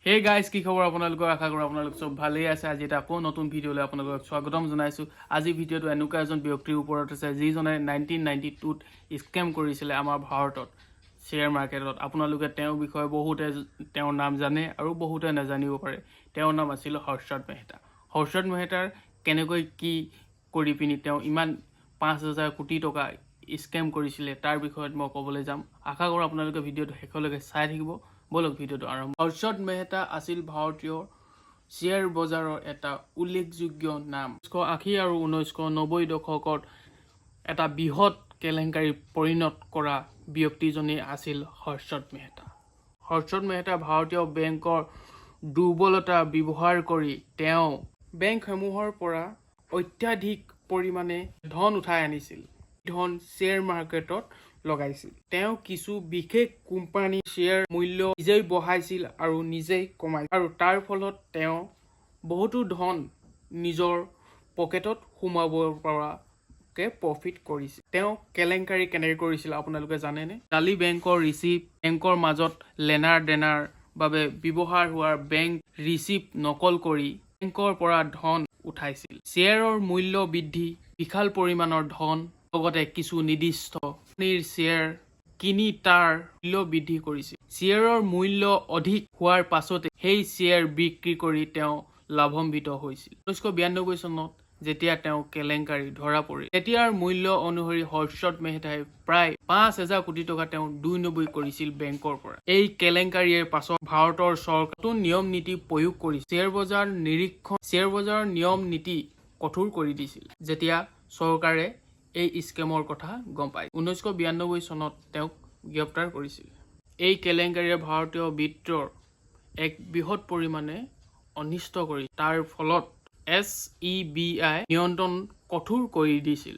Hey guys, কি খবৰ আপোনালোকৰ? আশা কৰোঁ আপোনালোক চব ভালেই আছে। আজি এটা আকৌ নতুন ভিডিঅ'লৈ আপোনালোকক স্বাগতম জনাইছোঁ। আজি ভিডিঅ'টো এনেকুৱা এজন ব্যক্তিৰ ওপৰত আছে, যিজনে 1992ত স্কেম কৰিছিলে আমাৰ ভাৰতত শ্বেয়াৰ মাৰ্কেটত। আপোনালোকে তেওঁৰ বিষয়ে বহুতে তেওঁৰ নাম জানে আৰু বহুতে নাজানিব পাৰে। তেওঁৰ নাম আছিল হৰ্ষদ মেহতা। হৰ্ষদ মেহতাৰ কেনেকৈ কি কৰি পিনি তেওঁ ইমান 5,000 কোটি টকা স্কেম কৰিছিলে, তাৰ বিষয়ত মই ক'বলৈ যাম। আশা কৰোঁ আপোনালোকে ভিডিঅ'টো শেষলৈকে চাই থাকিব। ব'লক, ভিডিঅ'টো আৰম্ভ। হৰ্ষদ মেহতা আছিল ভাৰতীয় শ্বেয়াৰ বজাৰৰ এটা উল্লেখযোগ্য নাম। 1980 আৰু 1990 দশকত এটা বৃহৎ কেলেংকাৰীত পৰিণত কৰা ব্যক্তিজনেই আছিল হৰ্ষদ মেহতা। হৰ্ষদ মেহতা ভাৰতীয় বেংকৰ দুৰ্বলতা ব্যৱহাৰ কৰি তেওঁ বেংকসমূহৰ পৰা অত্যাধিক পৰিমাণে ধন উঠাই আনিছিল। ধন শ্বেয়াৰ মাৰ্কেটত লগাইছিল। তেওঁ কিছু বিশেষ কোম্পানী শ্বেয়াৰ মূল্য নিজেই বঢ়াইছিল আৰু নিজেই কমাইছিল আৰু তাৰ ফলত তেওঁ বহুতো ধন নিজৰ পকেটত সোমাব পৰাকে প্ৰফিট কৰিছিল। তেওঁ কেলেংকাৰী কেনেকৈ কৰিছিল, আপোনালোকে জানেনে? জালি বেংকৰ ৰিচিপ্ট, বেংকৰ মাজত লেনাৰ দেনাৰ বাবে ব্যৱহাৰ হোৱা বেংক ৰিচিপ্ট নকল কৰি বেংকৰ পৰা ধন উঠাইছিল। শ্বেয়াৰৰ মূল্য বৃদ্ধি, বিশাল পৰিমাণৰ ধন, লগতে কিছু নিৰ্দিষ্ট কোম্পানীৰ শ্বেয়াৰ কিনি তাৰ মূল্য বৃদ্ধি কৰিছিল। শ্বেয়াৰৰ মূল্য অধিক হোৱাৰ পাছতে সেই শ্বেয়াৰ বিক্ৰী কৰি তেওঁ লাভান্বিত হৈছিল। 1992 চনত যেতিয়া তেওঁ কেলেংকাৰী ধৰা পৰিল, তেতিয়াৰ মূল্য অনুসৰি হৰ্ষদ মেহতাই প্ৰায় 5,000 কোটি টকা তেওঁ 92 কৰিছিল বেংকৰ পৰা। এই কেলেংকাৰীৰ পাছত ভাৰতৰ চৰকাৰ নতুন নিয়ম নীতি প্ৰয়োগ কৰি শ্বেয়াৰ বজাৰ নিৰীক্ষণ, শ্বেয়াৰ বজাৰৰ নিয়ম নীতি কঠোৰ কৰি দিছিল। যেতিয়া চৰকাৰে এই স্কেমৰ কথা গম পায়, 1992 চনত তেওঁক গ্ৰেপ্তাৰ কৰিছিল। এই কেলেংকাৰীয়ে ভাৰতীয় বিত্তৰ এক বৃহৎ পৰিমাণে অনিষ্ট কৰি তাৰ ফলত এছ ই বি আই নিয়ন্ত্ৰণ কঠোৰ কৰি দিছিল।